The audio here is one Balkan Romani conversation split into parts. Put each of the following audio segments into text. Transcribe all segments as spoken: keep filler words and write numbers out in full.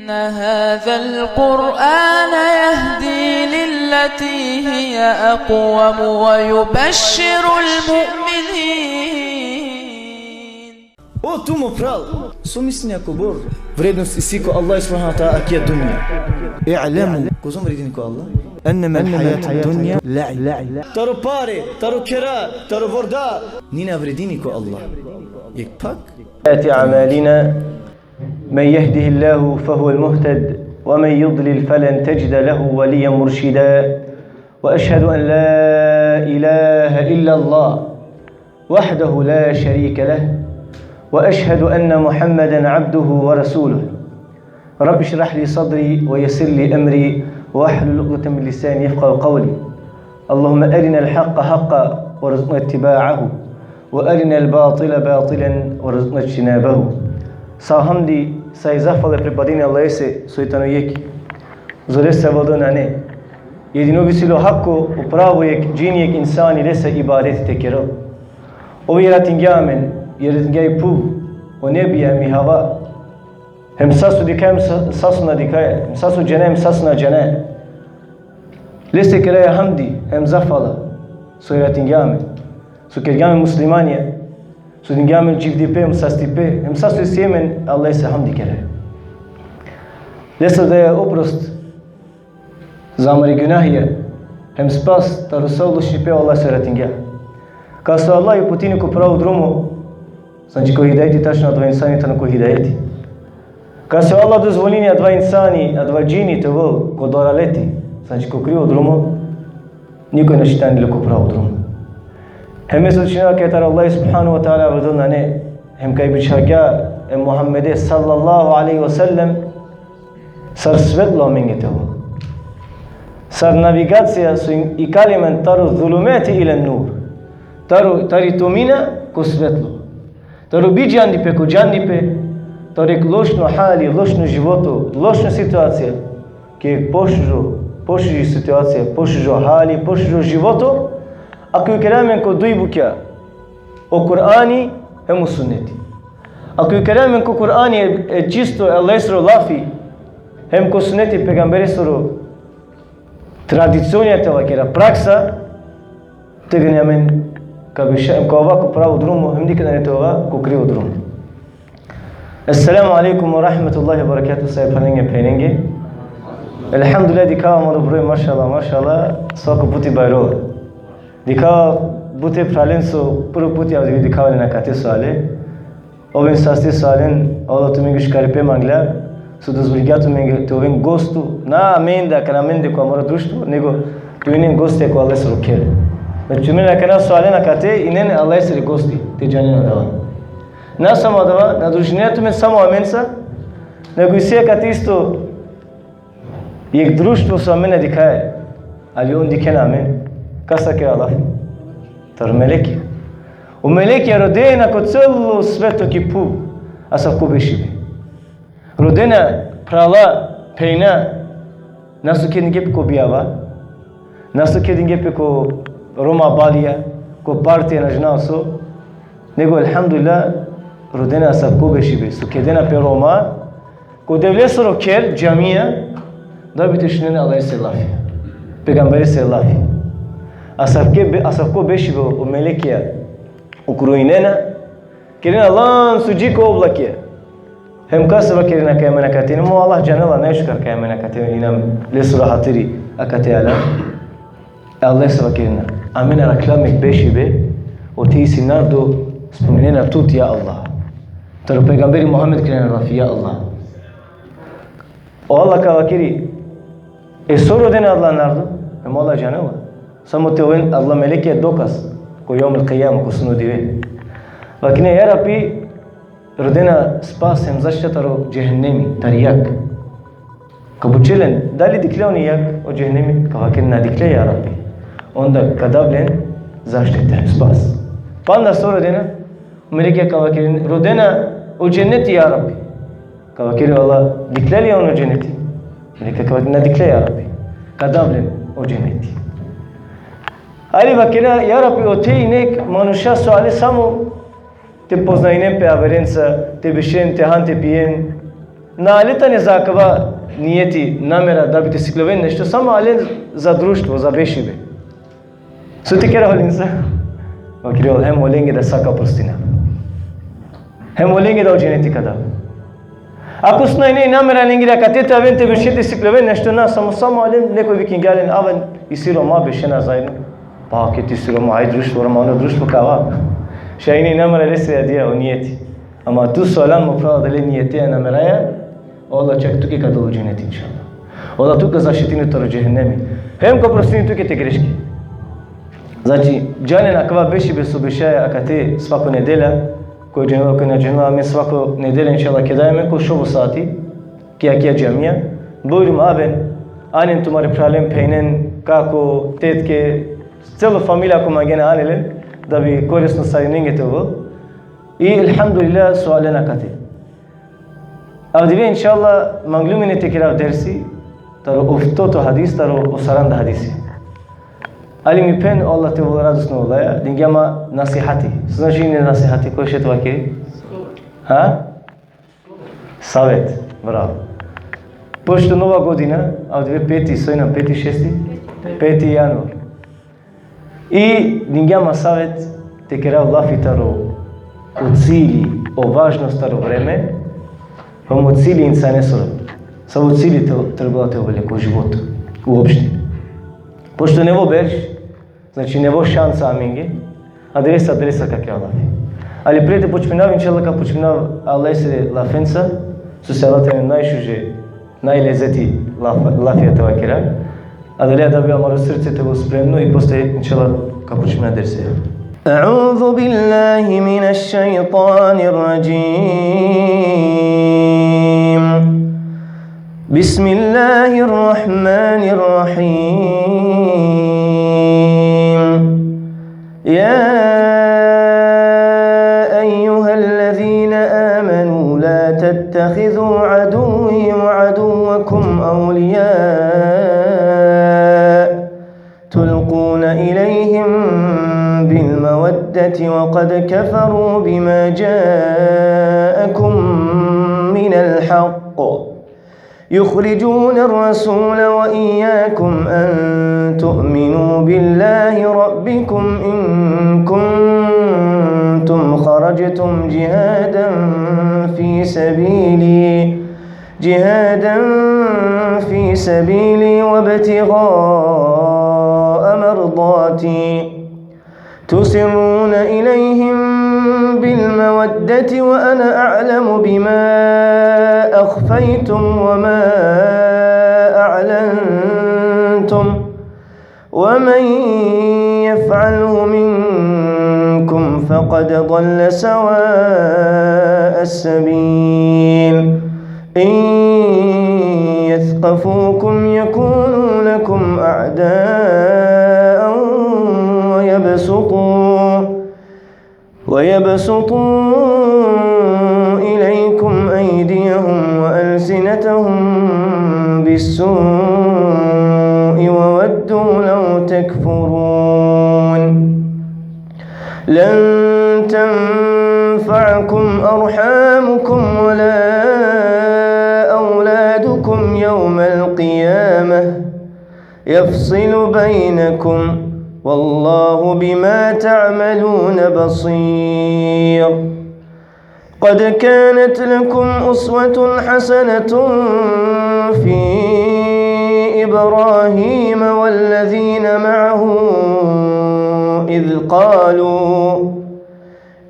إن هذا القرآن يهدي للتي هي أقوم ويبشر المؤمنين. O tu mo pral, so mislinea kobor vrednost isi ko Allah subhanahu wa ta'ala akija dunja. I'lemu, kozom vredini ko Allah? Ennema l-hajatu dunja la'ib. Taro pare, taro khera, taro vorda, nina vredini ko Allah. Jekh pak. سيئات أعمالنا، من يهده الله فهو المهتد، ومن يضلل فلن تجد له وليا مرشدا. وأشهد أن لا إله إلا الله وحده لا شريك له، وأشهد أن محمدا عبده ورسوله. رب اشرح لي صدري ويسر لي أمري واحلل عقدة من لساني يفقهوا قولي. اللهم أرنا الحق حقا وارزقنا اتباعه، وأرنا الباطل باطلا وارزقنا اجتنابه. Sa o hamdi, sa i zahvala pripadini Allahese, soj tano jekh. Za lese aver nane. Jedino ov isi le o hako, o pravo jekh džini, jekh insani lese ibadeti te kerel. Ov jaratingja amen, jaratingja i phuv, o nebija hem i hava. Hem sa so dikhaja, hem sa, sa so na dikhaja, hem sa so džanaja, hem sa so na džanaja. Lese keraja hamdi, hem zahvala, so jaratingja amen, so kergja amen muslimanja, so dingja amen dživdipe, hem sastipe, hem sa so isi amen, Allahese hamdi keraja. Lese daja oprost za amare gunahija, hem spas taro sa o lošnipe o Allah so jaratingja. Kas o Allah uputini ko pravo drumo, znači ko hidajeti, tačno adava insani tano ko hidajeti. Kas o Allah dozvolini adava insani, adava džini te ovel ko dalaleti, znači ko krivo drumo, nikoj našti te ani le ko pravo drumo. Hem me svedočinava kaj taro Allah subhanahu wa ta'ala aver nane, hem kaj bičhalgja e Muhammede sallallahu alejhi ve sellem sar svetlo amenge te ovel. Sar navigacija so i-, ikali amen taro zulumati ila nur. Taro, tari tomina ko svetlo. Taro bidžandipe ko džandipe, taro jekh lošno hali, lošno životo, lošno situacija, ki jekh pošužo, pošuži situacija, pošužo hali, pošužo životo, ako ikera amen ko duj bukja, o Kur'ani hem o suneti. Ako ikera amen ko Kur'ani e, e čisto e Allahesoro lafi, hem ko suneti e pejgamberesoro tradicionja te vakera, praksa, tegani amen ka beša-, ka ova ko pravo drumo, hem nikad nane te ova ko krivo drumo. Esselamu alejkum ve rahmetullahi ve berekatuhu, sa e phralenge, phenjenge. Elhamdulillah, dikhava amaro broj, mašallah, mašallah, svako puti bajrola. Dikhava bute phralen so prvo puti avdive dikhava len akate so ale. Oven sasti so alen, Allah tumenge šukaripe mangla, so dozvolgja tumenge te oven gostu, na amende, akana amende ko amaro društvo, nego te inen gosti ko Allahesoro kher. Znači, tumen akana so alen akate, inen Allahesere gosti, te džanen adava. Na samo adava, na družinena tumen samo amenca, nego isi akate isto jekh društvo so amen na dikhaja, ali on dikhena amen. Kas akera lafi? Taro melekija. O melekija rodena ko celo sveto ki phuv, asavko bešibe. Rodena phrala, phenja, na so kedinge pe ko bijava, na so kedinge pe ko Roma balija, ko partija, na džanav so, nego, elhamdulillah, rodena asavko bešibe. So kedena pe Roma, ko Devlesoro kher, džamija, da bi te šunen Allahese lafi, pejgamberese lafi. Asavke be-, asavko bešibe o melekija ukrujnena, kerena lanco dži ko oblakija. Hem kas vakerena kaj amen akate inen, mo Allah džanela najšukar kaj amen akate inen, lesoro hatiri akate alam. E Allahese vakerena: Amen arakhljam jekh bešibe, ote isi narodo, spominena tut, ja Allah. Taro pejgamberi Muhammed kerena lafi, ja Allah. O Allah ka vakeri: E so rodena adala narodo? Hem o Allah džanela. Samo te oven adala melekija dokaz ko jevmul kijame, ko sudno dive. Vakerena: Ja Rabbi, rodena spas hem zaštita taro džehenemi, tari jag. Ka pučel len: Dali dikhle on i jag, o džehenemi? Ka vakerel: Na dikhle, ja Rabbi. Onda ka dav len zaštita hem spas. Panda so rodena? O melekija ka vakeren: Rodena o dženeti, ja Rabbi. Ka vakeri o Allah: Dikhle li on o dženeti? Melekija ka vakeren: Na dikhle, ja Rabbi. Ka dav len o dženeti. Ali vakerena: Ja Rabbi, ote ine manuša so ale samo te poznajnen pe averenca, te bešen, te han, te pijen. Na alen tane za akava nijeti, namera da bi te sikljoven nešto, samo alen za društvo, za bešibe. So te kera olenca? Vakerel, hem olenge da sa ka prostina. Hem olenge da o dženeti ka da. Ako so nane namera lengiri akate te aven te bešen te sikljoven nešto, na, samo, samo alen, nekoj vikingja len, aven, isi Roma, bešena zaedno. Pa, ked isi Roma, aj društvo, romano društvo ka ava. Šaj ine namera lese adija, o nijeti. Ama tu so alan mo phral adale nijeteja, nameraja, o Allah čak tuke ka del o dženeti, inšallah. O Allah tuke ka zaštitini taro džehennemi. Hem ka prostini tuke te greške. Znači, džanen akava bešibe so bešaja akate svako nedelja, koj džanela, koj na džanela, amen svako nedelja, inšallah, keda amen ko šov o sati, ki akija džamija, bujrum, aven, anen tumare phralen, phenjen, kako, tetke, celo familija, ako mangena, ane len, da bi korisno sarinenge te ovel. I elhamdulillah so alen akate. Avdive, inšallah, mangljum ine te kerav dersi taro oftoto hadis, taro o saranda hadisi. Ali mi phen, o Allah te ovel radosno olaja, dingja ma nasihati. So znači ine nasihati, koj šaj te vakeri? Ha? Savet, bravo. Pošto Nova godina, avdive peti, so inam, peti, šesti? Peti januar. I dingja ma savet te kerav lafi taro o cili, o važnost taro vreme, hem o cili insanesoro. Savo cili te, trebela te ovel le ko životo, uopšte. Pošto nevo berš, znači nevo šansa amenge, adresa, adresa ka kerav lafi. Ali pre te počminav, inšallah, ka počminav Allahesere lafenca, so se Allah tane najšuže, najlezeti laf-, lafija te vakera. Adalea da bi amaro srce te ovel spremno i posle, inšallah, ka počmina dersi. أعوذ بالله من الشيطان الرجيم. بسم الله الرحمن الرحيم. يا أيها الذين آمنوا لا تتخذوا عدوي وعدوكم أولياء تلقون إليهم بالمودة وقد كفروا بما جاءكم من الحق يخرجون الرسول وإياكم أن تؤمنوا بالله ربكم إن كنتم خرجتم جهادا في سبيلي، جهادا في سبيلي وابتغاء مرضاتي تسرون إليهم بالمودة وأنا أعلم بما أخفيتم وما أعلنتم ومن يفعله منكم فقد ضل سواء السبيل. إن يثقفوكم يكونوا لكم أعداء ويبسطوا ويبسطوا إليكم أيديهم وألسنتهم بالسوء وودوا لو تكفرون. لن تنفعكم أرحامكم ولا أولادكم يوم القيامة يفصل بينكم والله بما تعملون بصير. قد كانت لكم أسوة حسنة في إبراهيم والذين معه إذ قالوا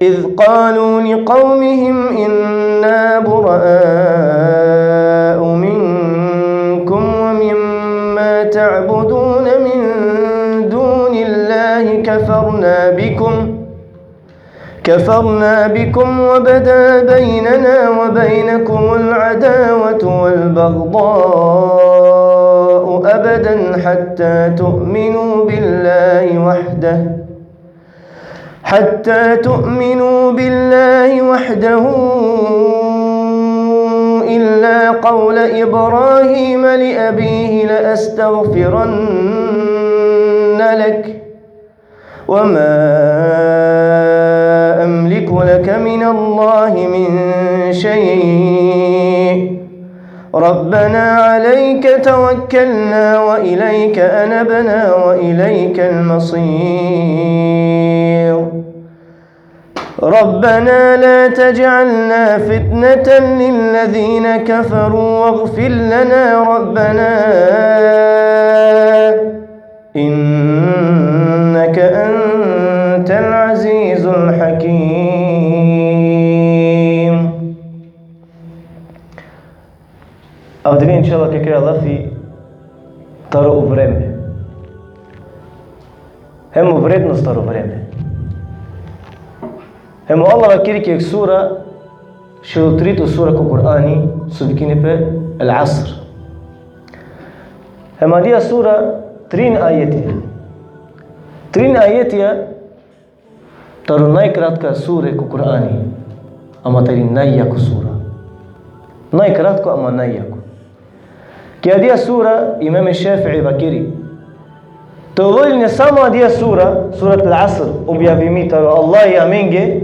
إذ قالوا لقومهم إنا براء منكم ومما تعبدون من دون الله كفرنا بكم كفرنا بكم وبدا بيننا وبينكم العداوة والبغضاء أبدا حتى تؤمنوا بالله وحده حتى تؤمنوا بالله وحده إلا قول إبراهيم لأبيه لأستغفرن لك وما أملك لك من الله من شيء ربنا عليك توكلنا وإليك أنبنا وإليك المصير. ربنا لا تجعلنا فتنة للذين كفروا واغفر لنا ربنا إنك أنت العزيز الحكيم. Avdive, inšallah, ke kera lafi taro o vreme. Hem o vrednost taro vreme. Hem o Allah vakeri ki jekh sura, šel o trito sura ko Kur'ani, so vikini pe El Asr. Hem adija sura trin ajetija. Trin ajetija, taro najkratka sure ko Kur'ani, ama tari najjako sura. Najkratko, ama najjako. Ki adija sura, Imam Šafi'i vakeri, te ovel ine samo adija sura, Surat Al-Asr, objavimi taro Allahi amenge,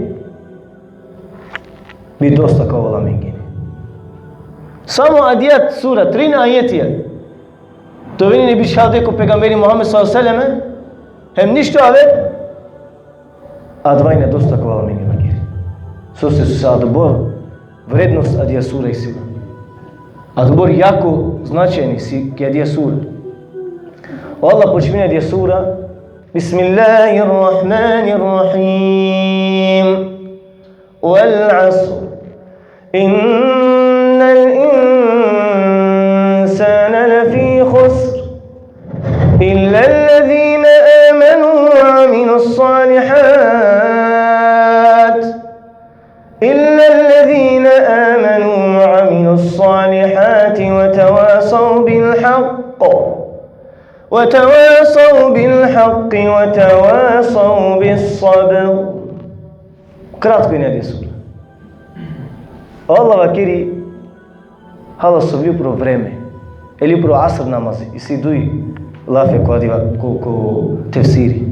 bi dosta ka ovel amenge. Samo adija sura, trin ajetija. Te ovel ine bi šavde ko pejgamberi Muhammed sallallahu alejhi ve sellem, hem ništo aver, adava ine dosta ka ovel amenge, vakeri. Sose, sose adobor vrednost adija sura isi. Adobor jako značenje isi ki adija sura. O Allah počmini adija sura: بسم الله الرحمن الرحيم. والعصر. إن الإنسان لفي خسر. إلا الذين آمنوا وعملوا الصالحات. إلا الذين آمنوا وعملوا الصالحات وتواصوا بالحق وتواصوا بالحق وتواصوا بالصبر. Kratko ine adija sura. Allah vakeri, hala sovli upro vreme, ili upro asr namazi, isi duj lafi ko adiva, ko, ko tefsiri.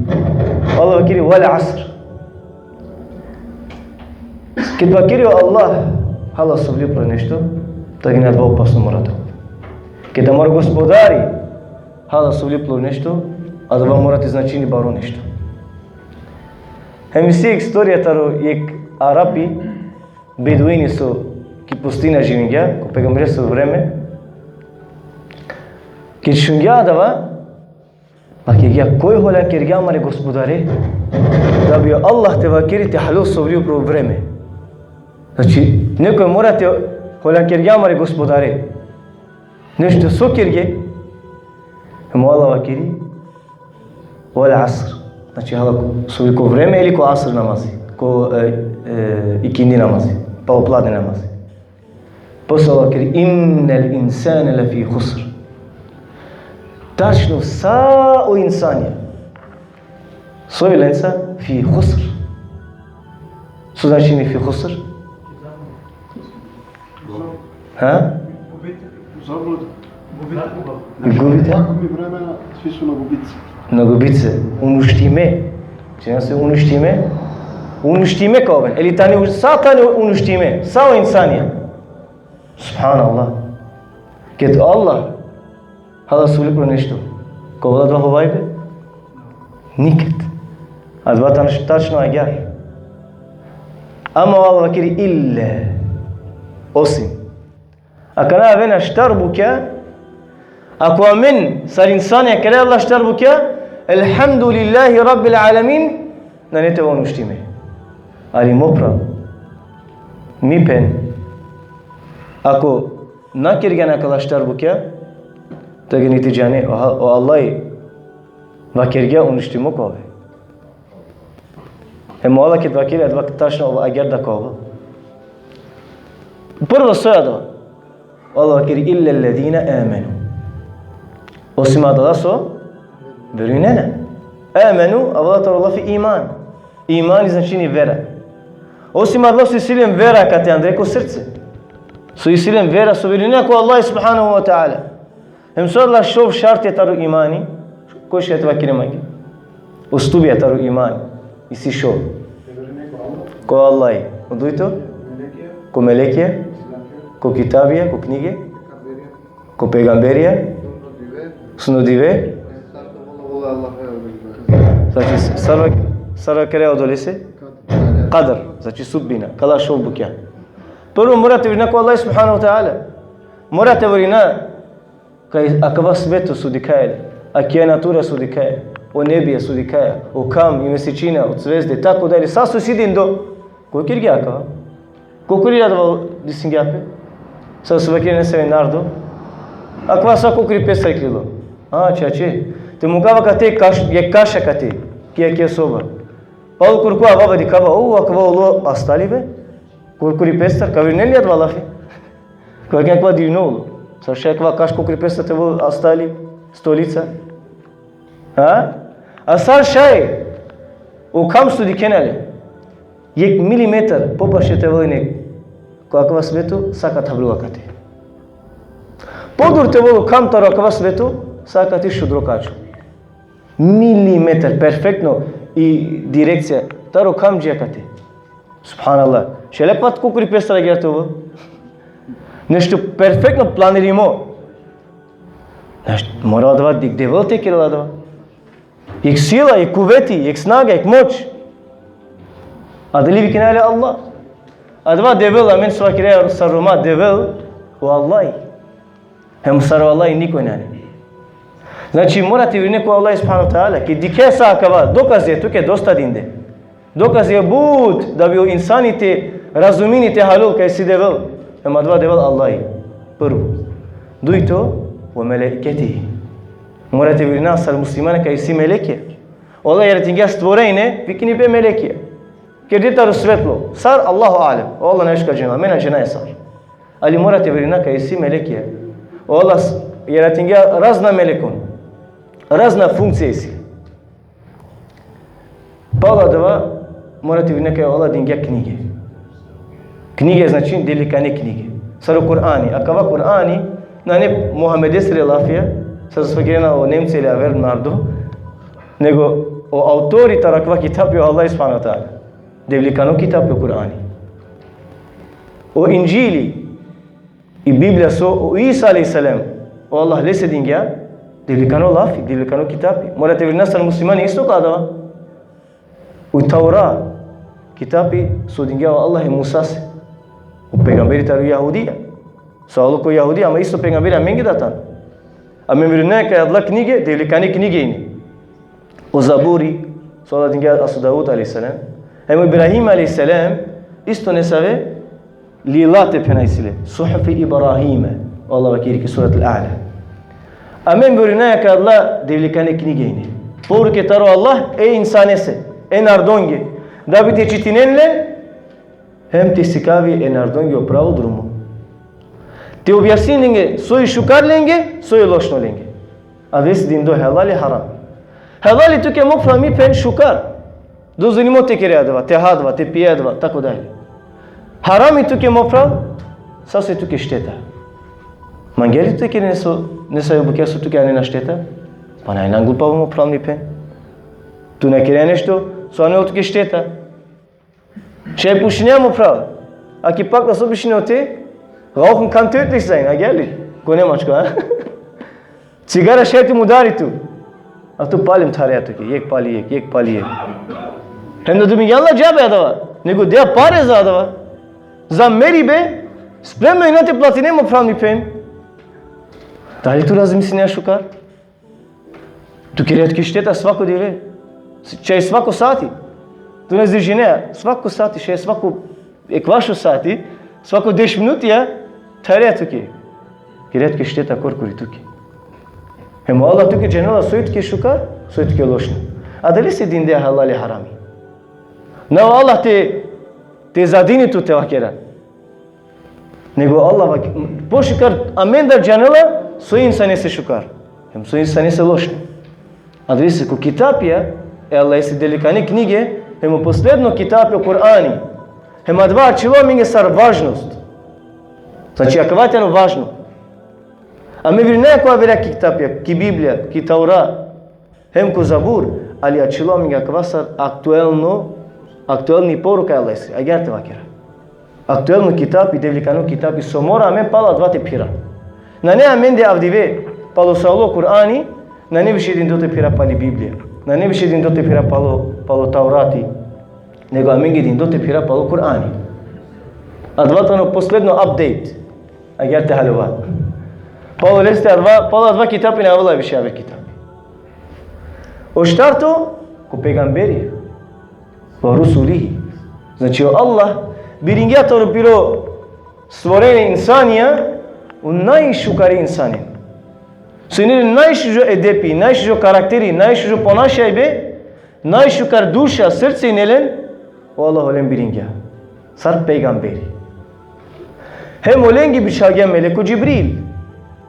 Allah vakeri: والعصر. Ked vakeri o Allah hala sovli upro nešto, tegani adava opasno mora te ovel. Ked amaro Gospodari hala sovli upro nešto, adava mora te značini baro nešto. Hem isi jekh istorija taro jekh Arapi, beduini so ki pustina živingja, ko pejgambereso vreme. Ked šungja adava, vakergja: Koj holankergja amare Gospodare, da bi o Allah te vakeri te halo sovli upro vreme. Znači, nekoj mora te holankergja amare Gospodare. Nešto so kerge? Hem o Allah vakeri: والعصر. Znači, hala sovli ko vreme ili ko asr namazi, ko, e, e, ikindi namazi, palo pladne namazi. Posle vakeri: إن الإنسان لفي خسر. Tačno sa o insanja. So i lenca? في خسر. So značini في خسر? Ha? Gubite? Tako mi vremena, svi su na gubici. Na gubice. Uništime. Znači, nas je uništime. Uništime ka oven. Ili tani, sa tani uništime. Sa o insanja. Subhanallah. Ked Allah hala sovli upro nešto, ka ovel adava hovajbe? Niked. Adava tač-, tačno agjaar. Ama o Allah vakeri: إلا. Osim. Akana avena štar bukja, ako amen sar insanja kera Allah štar bukja, الحمد لله رب العالمين, nane te ova uništime. Ali mo phral, mi phen, ako na kergjan akala štar bukja, tegani te džane, o, o Allah vakergja, uništimo ka ove. Hem o Allah ked vakeri, adava tačno agjaar da ka ovel. Prvo so adava? Allah vakeri: إلا الذين آمنوا. Osim adala so verujnena. Amenu, avela taro lafi iman. Imani značini vera. Osim adala so isi len vera kate andre ko srce. So isi len vera, so verujnena ko Allah subhanahu wa ta'ala. Hem so adala šov šartija taro imani, koj šarti vakeri mange? O stubija taro imani, isi šov. Ko Allah. O dujto? Ko melekija, ko kitabija, ko knjige, Ko pejgamberija? Sudno dive? Znači, sar va-, sar vakerea odolese? Kadr, znači sudbina, kala šov bukja. Prvo mora te verujna ko Allah subhanahu wa ta'ala. Mora te verujna kaj akava sveto so dikhaja le, akija natura so dikhaja, o nebija so dikhaja, o kham, i mesečina, o zvezde, tako dalje. Sa so isi dindo, ko kergja akava? Ko kuri adava disingja pe? Sa so vakeri nesave narodo. Akava sa ko kuri pestar iklilo. A, čače. Te mukava kate kaš-, jekh kaša kate. Ki, ki soba. Palo kurko avava dikhava, o, akava ulo astali be. Ko kuri pestar, ka verujnen li adava lafi? Ka vakerel akava divno ulo. Sar šaj akava kaš ko kuri pestar te ovel astali, stolica. A? A sar šaj o kham so dikhena le, jekh milimetar popaše te ovel ine ko akava sveto, sa ka thabrel akate. Podur te ovel o kham taro akava sveto, sa akate šudro ka ačhol. Milimetar, perfektno i direkcija taro kham dži akate. Subhanallah. Šaj li akava ko kuri pestar agjaar te ovel? Nešto perfektno planirimo. Znaš, mora adava jekh Devel te kerel adava. Jekh sila, jekh kuveti, jekh snaga, jekh moć. Adale vikena le Allah. Adava Devel, amen so vakerea sar Roma, Devel, o Allah. Hem sar o Allah niko nane. Znači, mora te verujne ko Allah subhanahu wa ta'ala, ked dikhe sa akava, dokazi tuke dosta dinde. Dokazi but, da bi o insani te razumini, te halol kaj isi Devel. Hem adava Devel Allah. Prvo. Dujto, ve melaiketihi. Mora te verujna sar muslimana kaj isi melekija. O Allah jaratingja stvorenje, vikini pe melekija. Kerdi taro svetlo. Sar, Allahu alem. O Allah najšukar džanela. Amen na džanaja sar. Ali mora te verujna kaj isi melekija. O Allah s-, jaratingja razna melekon. Razna funkcija isi. Palo adava, mora te verujna kaj o Allah dingja knjige. Knjige, znači, devlikane knjige. Sar o Kur'ani. Akava Kur'ani, nane Muhammedesere lafija, sar so vakerena o Nemcija ili aver narodo, nego o autori taro akava kitabi o Allah subhanahu wa ta'ala. Devlikano kitabi o Kur'ani. O Indžili, i Biblija so o Isa alejhi selam, o Allah lese dingja, devlikano lafi, devlikano kitabi. Mora te verujna sar muslimani isto ko adava. O Taura, kitabi so dingja o Allah e Musase. O pejgamberi taro Jahudija. So alo ko Jahudija, ama isto pejgamberi amenge da tano. Amen verujna kaj adala knjige, devlikane knjige ine. O Zaburi, so Allah dingja aso Davud alejhi selam. Hem o Ibrahim alejhi selam, isto nesave, lila te phena isi le. Suhufi Ibrahime. Allah vakeri ki Surat al-A'la. Amen verujna kaj adala devlikane knjige ine. Poruke taro Allah e insanese, e narodonge. Da bi te čitinen le, hem te sikavi e narodonge o pravo drumo. Te objasnini lenge soj šukar lenge, soj lošno lenge. Adalese dindo helali harami. Helali tuke, mo phral, mi phen, šukar. Dozvolimo te kere adava, te ha adava, te pije adava, tako dalje. Harami tuke, mo phral, sa soj tuke šteta. Mangea li te kere neso, nesave bukja so tuke anena šteta? Pa nane glupav, mo phral, mi phen. Tu na kere nešto so anela tuke šteta. Šaj pušinea, mo phral. A ki pakla so pušinea te? Rauchen kann tödlich sein, agjaar li? Ko nemačko, a? Cigara šaj te mudari tu. A tu palem thareja tuke, jekh pali jekh, jekh pali jekh. Hem da dobingjan la džabe adava, nego dea pare za adava. Za meribe, spremno ine te platine, mo phral, mi phen. Dali tu razmislinea šukar? Tu kerea tuke šteta svako dive. Šaj svako sati. Tu na izdržinea. Svako sati, šaj svako ekvaš o sati, svako deš minutija, thareja tuke. Kerea tuke šteta korkori tuke. Hem o Allah tuke džanela soj tuke šukar, soj tuke lošno. Adalese dinde helali harami. Na o Allah te, te zadini tu te vakera. Nego Allah vak-, pošukar amendar džanela soj insanese šukar. Hem soj insanese lošno. Adalese ko kitapija e Allahese, devlikane knjige, hem o posledno kitabi o Kur'ani. Hem adava ačhilo amenge sar važnost. Znači, akava tano važno. Amen verujna ko avera kitapija, ki Biblija, ki Taura, hem ko Zabur, ali ačhilo amenge akava sar aktuelno, aktuelni poruka e Allahese, agjaar te vakera. Aktuelno kitabi, devlikano kitabi, so mora amen palo adava te phira. Nane amende avdive palo sa ulo Kur'ani, nane više dindo te phira pali Biblija, nane više dindo te phira palo, palo Taurati, nego amenge dindo te phira palo Kur'ani. Adava tano posledno update. Agjaar te haljova. Palo leste adava, palo adava kitapi na avela više aver kitapi. O štarto, ko pejgamberi, o rusulihi. Znači, o Allah biringja taro piro stvorenje insanija, o najšukare insani. So ine len najšužo edepi, najšužo karakteri, najšužo ponašajbe, najšukar duša, srce ine len, o Allah olen biringja. Sar pejgamberi. Hem olenge bičhalgja meleko Džibril.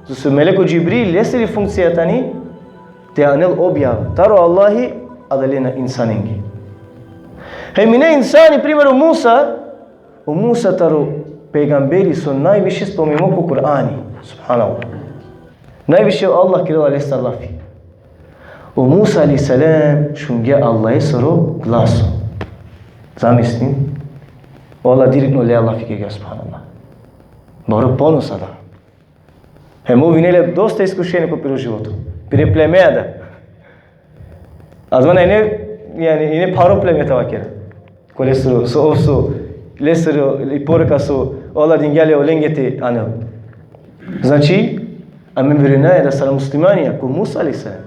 Sose meleko Džibril, lesiri funkcija tani, te anel objav taro Allahi, adale na insanenge. Hem ine insani, primer o Musa, o Musa taro pejgamberi so najviše spominimo ko Kur'ani. Subhanallah. Najviše o Allah kerela lestar lafi. O Musa alejhi selam šungja Allahesoro glaso. Zamislin, o Allah direktno lea lafi kergja, subhanallah. Baro ponos adava. Hem ov ine le dosta iskušenje ko piro životo. Pire plemea da. Adava na ine, jani, ine pharo pleme te vakera. Ko lesoro, so ov so, lesoro i poruka so o Allah dingja le olenge te anel. Znači, amen verujnaja da sar muslimanja, ko Musa alejhi selam.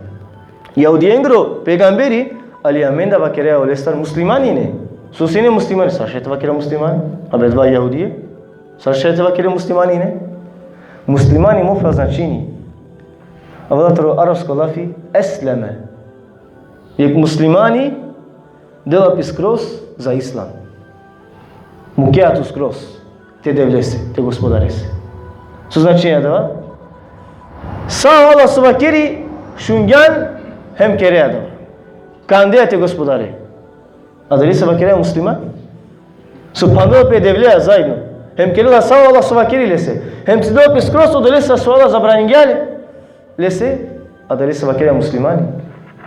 Jahudijengro pejgamberi, ali amen da vakeraja olestar muslimani ine. Sose ine muslimani, sar šaj te vakera muslimani? Abe adava jahudije. Sar šaj te vakera muslimani ine? Muslimani, mo phral, značini. Avela taro arapsko lafi esleme. Jek muslimani dela pi skroz za islam. Mukea tu skroz te Devlese, te Gospodarese. So značini adava? Sa o Allah so vakeri, šungjan hem kerea adava. Kandeja te Gospodare. Adalese vakerea musliman. So phandela pe Devlea zaedno. Hem kerela sa o Allah so vakeri lese. Hem cidela pe skroz odolese so o Allah zabraningja le. Lese, adalese vakerea muslimani.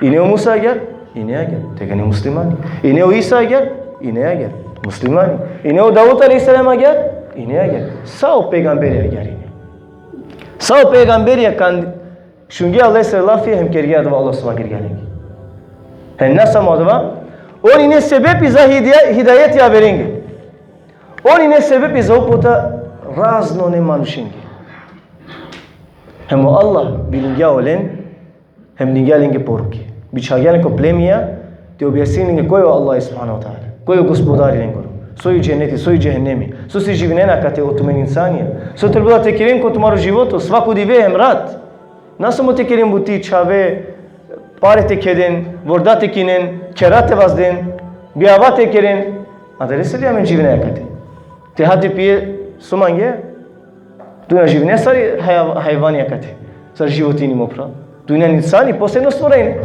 Ine o Musa agjaar? Ine agjaar. Tegani muslimani. Ine o Isa agjaar? Ine agjaar. Muslimani. Ine o Davut alejhi selam agjaar? Ine agjaar. Sa o pejgamberi agjaar ine. Sa o pejgamberi agjaar šungja lesere lafi hem kergja adava Allah so vakergja lenge. Hem na samo adava, on ine sebepi za hidija-, hidajeti averenge. On ine sebepi za uputa razno ne manušenge. Hem o Allah biringja olen, hem dingja lenge poruke. Bičhalgja len ko plemija, te objasnini lenge koj o Allah subhanahu ve teala, koj o Gospodari lengoro, soj dženeti, soj džehennemi, so si živinena akate o tumen insanja, so trebela te keren ko tumaro životo, svako dive hem rat. Na samo te keren buti, čhave, pare te kheden, vorda te kinen, kera te vazden, bijava te keren. Adalese li amen živinaja akate? Te ha te pije so mangea? Tu na živine sar haj-, hajvani akate, sar životinji, mo phral. Tu injan insani, posebno stvorenje.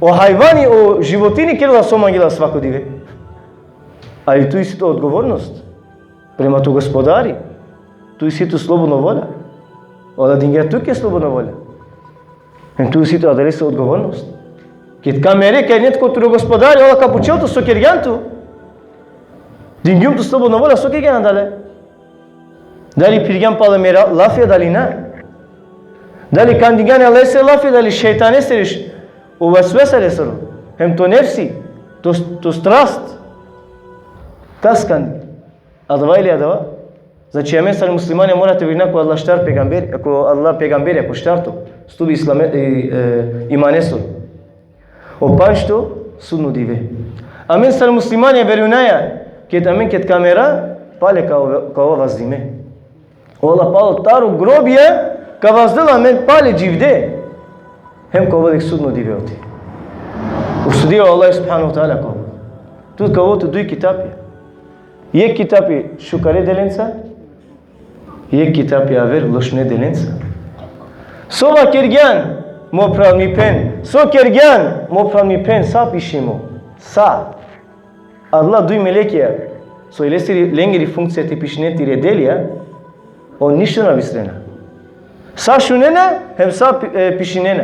O hajvani, o životinji kerela so mangela svako dive. Ali tu isi tu odgovornost prema to Gospodari. Tu isi tu slobodno volja. O Allah dingja tuke slobodno volja. Hem tu isi tu adalese odgovornost. Ked ka mere, ka ine tut ko tiro Gospodari, o Allah ka pučel tut so kergjan tu. Dingjum tu slobodno volja, so kergjan adale? Dali phirgjan pale mera lafija, dali na? Dali kandingjan e Allahesere lafi, dali šejtanesere š-, o vesvesa lesoro, hem to nefsi, to, to strast? Kas kandingjan? Adava ili adava? Znači, amen sar muslimanja mora te verujna ko Allah štar pejgamber, ko Allah pejgamberi, ko štarto stubi islame, e, e, imaneso. O pandžto, sudno dive. Amen sar muslimanja verujnaja, ked amen ked ka mera, pale ka ova, ka ova vazdime. O Allah palo taro grobija ka vazdel amen pale dživde. Hem ka ovel jek sudno dive ote. Usudija o Allah subhanahu ve teala ka ovel. Tut ka ovel tut duj kitapija. Jek kitapi šukare delenca, jek kitapi aver lošne delenca. So vakergjan, mo phral, mi phen, so kergjan, mo phral, mi phen, sa pišimo. Sa. Adala duj melekija, so i lesiri, lengiri funkcija te pišinen tire delija, on ništo na bistrena. Sa šunena, hem sa pi-, e, pišinena.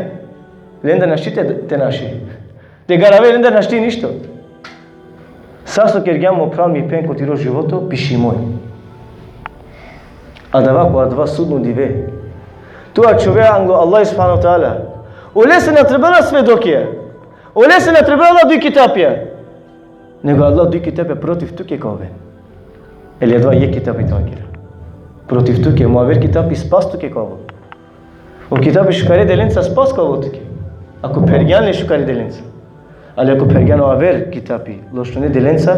Lendar našti te, te naši. Te garave lendar našti ništo. Sa so kergjan, mo phral, mi phen, ko tiro životo, pišimo i. Adava ko adava sudno dive. Tu ačhove anglo Allah subhanahu wa ta'ala. Olese na trebela svedokija. Olese na trebela duj kitapija. Nego Allah duj kitapija protiv tuke ka oven. Ili adava jekh kitapi te vakera. Protiv tuke, mo aver kitapi spas tuke ka ovel. O kitapi šukare delenca spas ka ovel tuke. Ako phergjan le šukare delenca. Ali ako phergjan o aver kitapi lošnone delenca,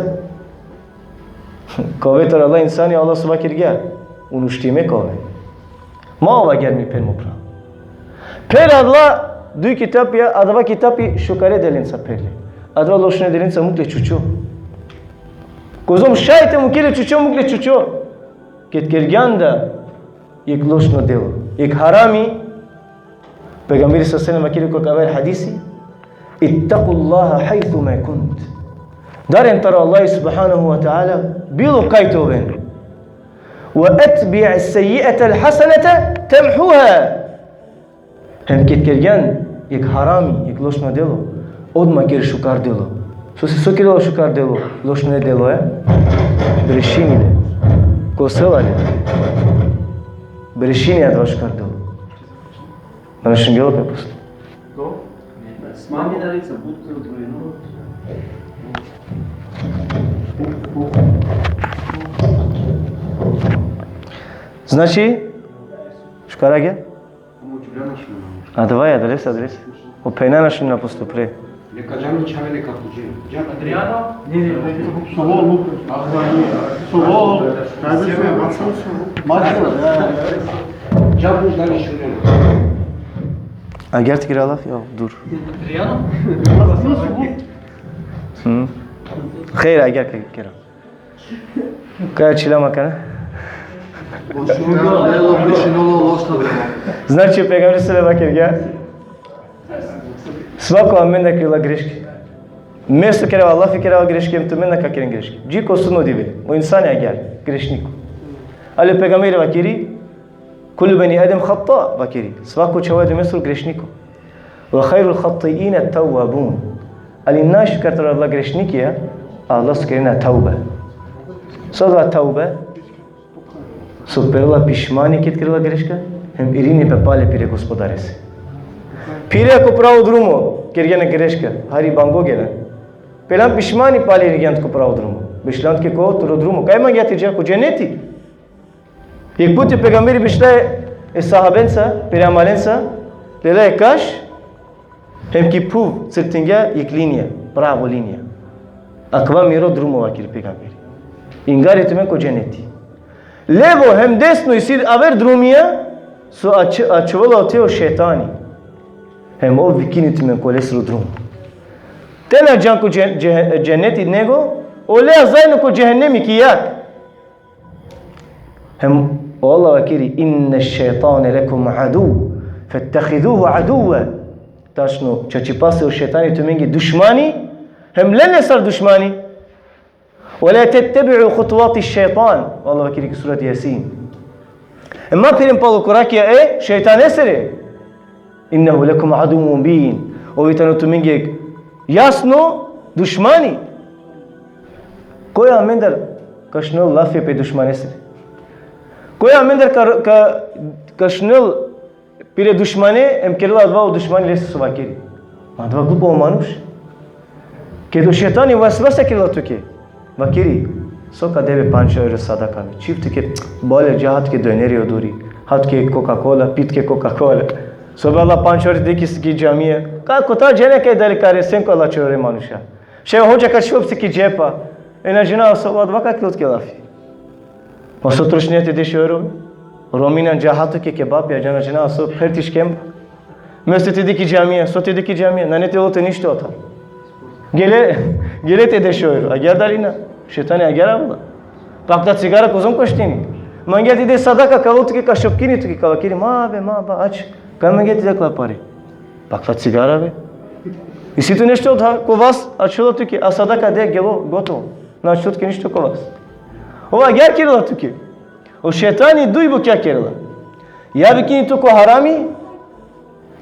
ka ove taro Allah insani, Allah so vakergja, uništime ka ove. Ma ov agjar mi phen, mo phral. Pher adala duj kitapija, adava kitapi šukare delenca pher le. Adava lošnone delenca muk le čučo. Kozom šaj te muke le čučo, muk le čučo. Ked kergjan da jekh lošno delo, jekh harami, pejgamberi sallallahu alejhi ve sellem vakeri ko aver hadisi: Ittaqullaha hajthu ma kunt. Daren taro Allah subhanahu wa ta'ala, bilo kaj te oven. Wa atbi'is sejji'atel hasenete temhuha. Hem ked kergjan jekh harami, jekh lošno delo, odma ker šukar delo. So, so kerela šukar delo, lošno delo, e? Brešini le. Kosela le. Brešini adava šukar delo. Brešini delo pe posle. Smanji dalica, but brojno. Znači, šukar agja? Adava, adalese, adalese. O phenana šun na posto pre. Neka džan o čhave, neka puđe. Džan Adriano? Ne, ne, ne. Sovol, Luka. Sovol. Mačo, ja, ja. Džan bu dali šunen. Agjar te kera lafi? Jo, dur. Adriano? Hm. Hajr, agjar te kera. Kaj ačhilam akana? Znači, pejgamberi sallallahu alejhi ve sellem vakergja: Svako amendar kerela greške. Me so kerava lafi, kerava greške, em tumen da ka keren greške. Dži ko sudno dive, o insani agjar, grešniko. Ali pejgamberi vakeri: Kullu beni Adem hata, vakeri. Svako čhavo Ademesoro grešniko. Ve hajrul hatijine tevvabun. Ali najšukar taro adala grešnikija, adala so kerena tevbe. So adava tevbe? So perela pišmani ked kerela greška, hem irini pe pale pire Gospodarese. Pire ko pravo drumo, kergjan greška, hari bango gela. Pelan pišmani, pale irgjan ko pravo drumo. Bešlan tuke ko turo drumo. Kaj mangea te dža? Ko dženeti. Jekh puti pejgamberi bešla e sahabenca, pire amalenca, lela e kaš, hem ki phuv crtingja jekh linija, pravo linija. Akava miro drumo, vakeri pejgamberi. Ingari tumen ko dženeti. Levo hem desno isi aver drumija, so ač-, ačhovela ote o šejtani. Hem ov vikini tumen ko lesoro drumo. Te na džan ko dže-, dže-, dženeti, nego olea zajedno ko džehennemi ki jag. Hem o Allah vakeri: Inne šejtane lekum adu, fettehiduhu aduva. Tačno, čačipase o šejtani tumenge dušmani, hem len le sar dušmani. Ve la tettebi'u hutuvati šejtan. O Allah vakeri ki surati Jasin. Hem ma phiren palo korakija e šejtanesere. Innehu lekum aduvvun mubin. Ov i tano tumenge jasno dušmani. Koj amendar ka šunel lafi pe dušmanesere? Koj amendar ka, ka, ka šunel pire dušmane, em kerela adava o dušmani lese so vakeri? Ma adava glupo manuš. Ked o šejtani vasvasa kerela tuke, vakeri: So ka debe pandž evro sadaka me? Čhib tuke, bolje dža ha tuke dojneri odori, ha tuke Coca-Cola, pi tuke Coca-Cola. So be adala pandž evro deki si ki džamija? Ka, kotar džene kaj dali ka resen ko adala čorore manuša. Šaj hodža ka čhivel pese ki džepa. E, na džanav so, adava ka kerel tuke lafi. Ma so trošinea te deš evro? Romina, dža ha tuke kebapija, dža, na džanav so, pher ti škemba. Mesto te ide ki džamija, so te ide ki džamija, nane te lel tut ništo otar. Gele, gele te deš evro, agjar dali na? Šejtani agjar avela. Pakla cigara kozom koštini? Mangea te de sadaka, ka lel tuke, ka šopkini tuke, ka vakeri: Ma be, ma ba, ač. Kaj mangea te de akala pare? Pakla cigara be. Isi tu nešto da ko vas, ačhola tuke, a sadaka de, gelo, gotovo. Na ačhola tuke ništo ko vas. Ov agjar kerela tuke. O šejtani duj bukja kerela. Ja vikini tut ko harami,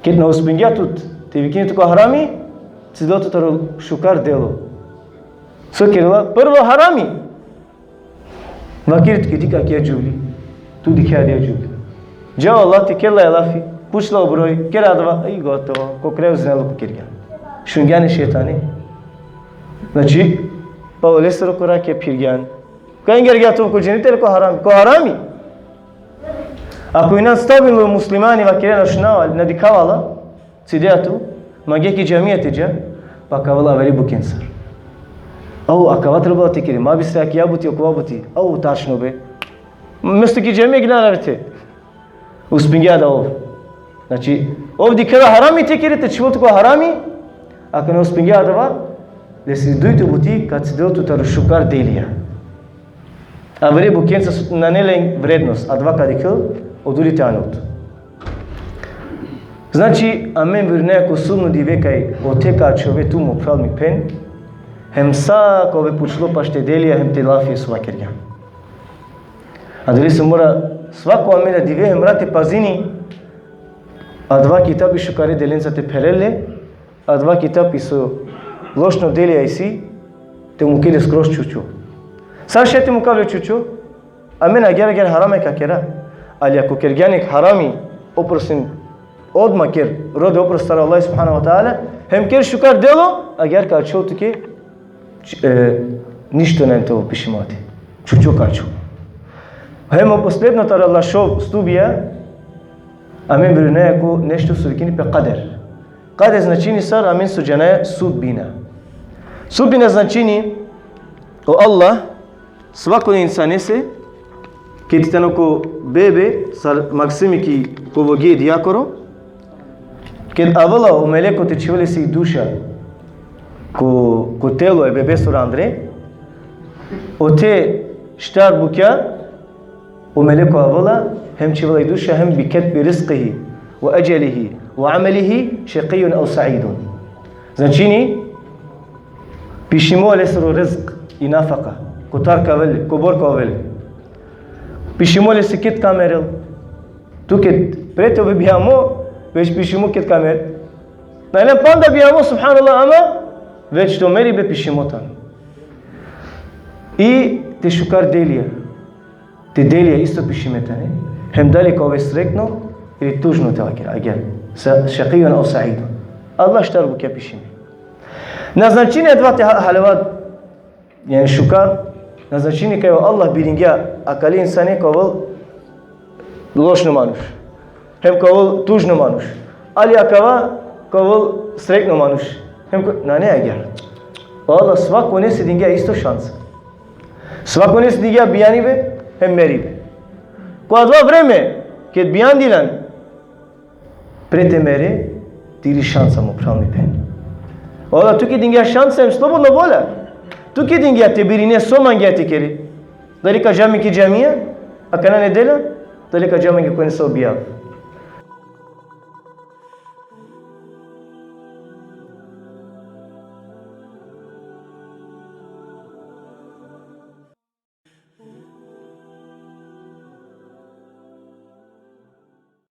ked na uspingja tut te vikini tut ko harami, cidela tut taro šukar delo. So kerela? Prvo harami. Vakeri tuke: Dikh, akija džuvli. Tu dikhe adija džuvlja. Dža o Allah, te kerla e lafi, pučla o broj, kera adava, i gotovo, ko kraj zinaluk kergjan. Šungjan e šejtani. Znači, pa olesoro korake phirgjan. Ka ingergja tu ko dženeti ili ko harami? Ko harami. Ako inan stabilno muslimani, vakerena šunava, na dikhava la, cidea tu, mange ki džamija te dža, pa ka avela avere bukensar. Au, akava trebela te kere, ma bistre akija buti, okova buti. Au, tačno be. Mesto ki džamija gledana verte. Uspingja da ov. Znači, ov dikhela harami te kere, te čhivel tu ko harami, ako na uspingja adava, lesi dujto buti ka cidel tu taro šukar delija. Avere bukenca so nane len vrednost, adava ka dikhel, o duri te anel tu. Znači, amen verujnaja ko sudno dive kaj ote ka ačhove tu, mo phral, mi phen, hem sa ka ove pučlo paš te delija hem te lafija so vakergjan. Adalese mora svako amen da dive hem rat te pazini, adava kitabi šukare delenca te pherel le, adava kitabi so lošno delija isi, te mukel le skroz čučo. Sar šaj te mukav le čučo? Amen agjar agjar harami ka kera. Ali ako kergjan jekh harami, oprost, odma ker, rode oprost taro Allah subhanahu wa ta'ala, hem ker šukar delo, agjar ka ačhol tuke, č-, e, ništo nane te ov pišimo ate. Čučo ka ačhol. Hem o posledno taro Allahšov stubija, amen verujnaja ko nešto so vikini pe kader. Kader značini sar amen so džanaja sudbina. Sudbina značini o Allah svakone insanese, ked tano ko bebe, sar maksimi ki ko vogi e dijakoro, ked avela o meleko te čhivel lesi i duša ko, ko telo e bebesoro andre, ote štar bukja o meleko avela, hem čhivela i duša, hem bi ketbi rizqihi, ve ejelihi, ve amelihi, šekijun ev saidun. Značini, pišimo lesoro rizq i nafaka, kotar ka avel, kobor ka avel. Pišimo lesi ked ka merel. Tu ked pre te ove bijamo, već pišimo ked ka merel. Na len panda bijamo, subhanallah, ama već to meribe pišimo tano. I te šukar delija. Te delija isto pišime tane. Hem dali ka ove sretno ili tužno te vaker, agjar. Sa-, šekijun ev saidun. Allah štar bukja pišime. Na značini adava te ha-, halava, jani šukar, na značini kaj o Allah biringja akale insane ka ovel lošno manuš. Hem ka ovel tužno manuš. Ali akava ka ovel sretno manuš. Hem ka, nane agjar. O Allah svakonese dingja isto šansa. Svakonese dingja bijanibe, hem meribe. Ko adava vreme, ked bijandiljan, pre te mere, tiri šansa, mo phral, mi phen. O Allah tuke dingja šansa hem slobodno volja. Tuke dingja te birine so mangea te kere. Dali ka dža amen ki džamija, akana nedela, dali ka dža amen ki kone so bijav.